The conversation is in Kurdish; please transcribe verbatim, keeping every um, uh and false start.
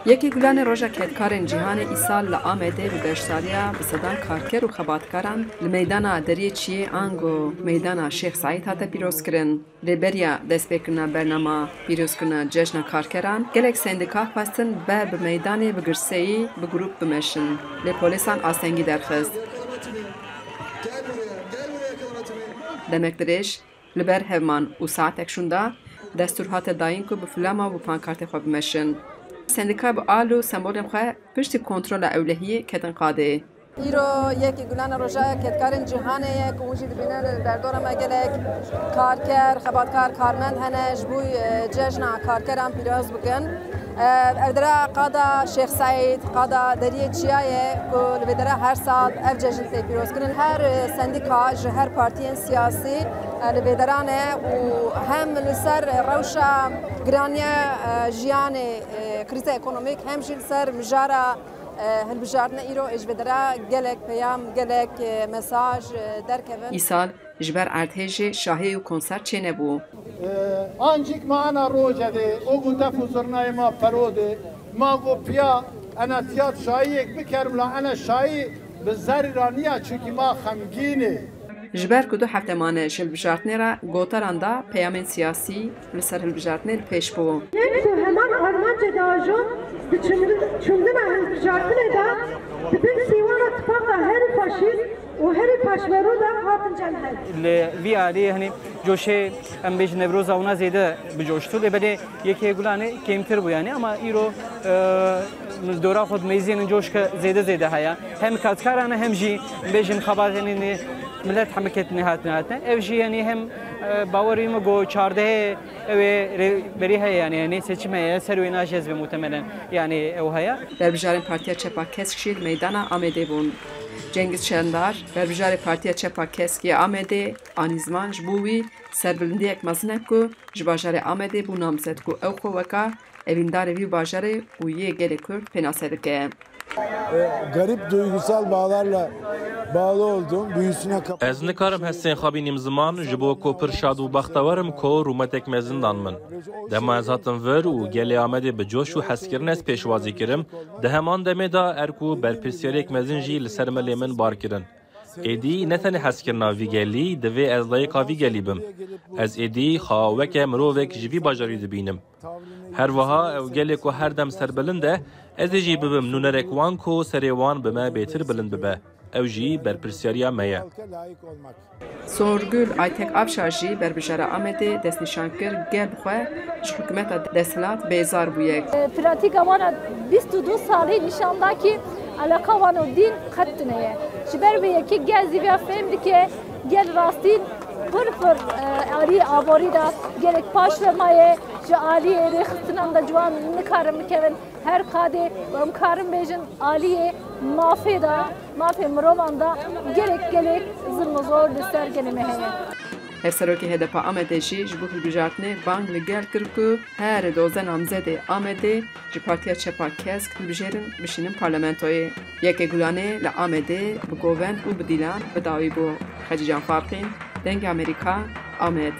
Yekê Gulanê Roja Kedkarên Cîhanê îsal li Amedê bi beşdariya bi sedan karker û xebatkaran li meydana Deriyê Çiyê ango meydana Şêx Seîd hate pîrozkirin. Rêberiya destpêkirina bernama pîrozkirina Cejna Karkeran, gelek sendîka xwestin ber bi meydanê bi girseyî bi grûp bimeşin, lê polîsan astengî derxist. Demek dirêj li ber hev man û saetek şûnda destûr hate dayîn ku bi flama û bi pankartê xwe bimeşin. Sendîka bi al û sembolên xwe piştî kontrola ewlehiyê ketin qadê. Îro yekê Gulana Rojaya Kedkarên Cîhanê ye ku hûn jî dibînin li derdora me gelek karker, xebatkar, karmend hene ji bo, e, cejna karkeran pîroz bikin. E, ev dere qada Şêx Seîd, qada Deriyê Çiya ye ku li vê dere her sal ev cejn tê pîrozkirin. Her, e, sendîka ji her partiyên siyasî, e, li vê deran e û hem li ser rewşa giraniya, e, jiyanê, e, krîza ekonomîk hem jî li ser mijara E, hilbijartina îro ê ji vê dera gelek peyam, gelek, e, mesaj, e, derkevin. Îsal ji ber erdhêjê şahî û konser çênebû. E, ancîk ma ena roce de, o ku tef û zirnayê ma pero de, ma got piya, ena tiyat şahiyek bikerim, la ena şahî bi zerî ra niya, çunkî ma xemgîn ê. Ji ber ku du hefte mane ji hilbijartinê re gotaran da, peyamên siyasî li ser hilbijartinê li pêş bû. Yek ku heman armancê diajon, di çund-, çundina hilbijartinê de di bin sîwana tifaqa herî faşîst û herî paşverû de hatin cem hev. Li vî alî, hani, coşê, em bêjin, Newroza wana zêde bi coş tû, lê belê Yekê Gulanê kêmtir bû, yani, ama îro, e, dora xwe dimeyzînin, coşke zêde zêde heye. Hem katkara ne, hem jî bêjin xebatên, yani, millet hemû ketine hatine hatine. Ev jî, yani, hem, e, bawerî me got çardehê ew ê rêberî heye, yani, yani, seçim heye, ser wê naşê ez bê muhtemelen, yani, ew heye. Berbijarên Partiya Çepa Kesk jî li meydana Amedê bûn. Cengiz Çendar, berbijarê Partiya Çepa Kesk ya Amedê, anî ziman ji bo wî serbilindiyek mezin e ku ji bajarê Amedê bû namzet ku ew xwe weka evîndarê vî bajarê û yê gelê Kurd pênase dike. E, garip duygusal bağlarla bağlı oldum. Büyüsüne kap- Ez nikarim hestên xwe bînim ziman, ji bo ku pir şad û bextewar im ku rûmetek mezin dan min. Dema ez hatim vir û gelê Amedê bi coş û hezkirin ez pêşwazî kirim, di heman demê de er ku berpirsiyariyek mezin jî li ser milê min bar kirin. Êdî ne tenê hezkirina vî gelî, divê ez layika vî gelî bim. Ez êdî xwe weke mirovek ji vî bajarî dibînim. Her wiha ew gelê ku her dem serbilind e, ez ê jî bibim nûnerek wan ku serê wan bi me bêtir bilind bibe. Ew jî berpirsiyariya me ye. Sorgül Aytek Avşar jî berbijara Amedê destnîşan kir, gel bi xwe ji hikûmeta desthilat bêzar bûye. Pratîka wan a bîst û du salî nîşan da kî eleqa wan û dîn qet tune ye. Ji ber vê yekê gel zî vêya fêm dike, gel rastîn pir pir, e, alî aborî de gelek paş ve maye, ji alî rêxistinan de ciwan nikarin bikevin. Her qadê em karin bêjin aliyê mafê de, mafê mirovan de gelek gelek zilm û zor li ser gelê me heye. Hevserokê H D P Amedê jî ji bo hilbijartinê bang li gel kir ku her dozdeh namzedê Amedê ji Partiya Çepa Kesk hilbijêrin bişînin parlamentoyê. Yekê Gulanê li Amedê bi govend û bi dîlan bi dawî bû. Xecîcan Farqîn, Dengê Amerîka, Amed.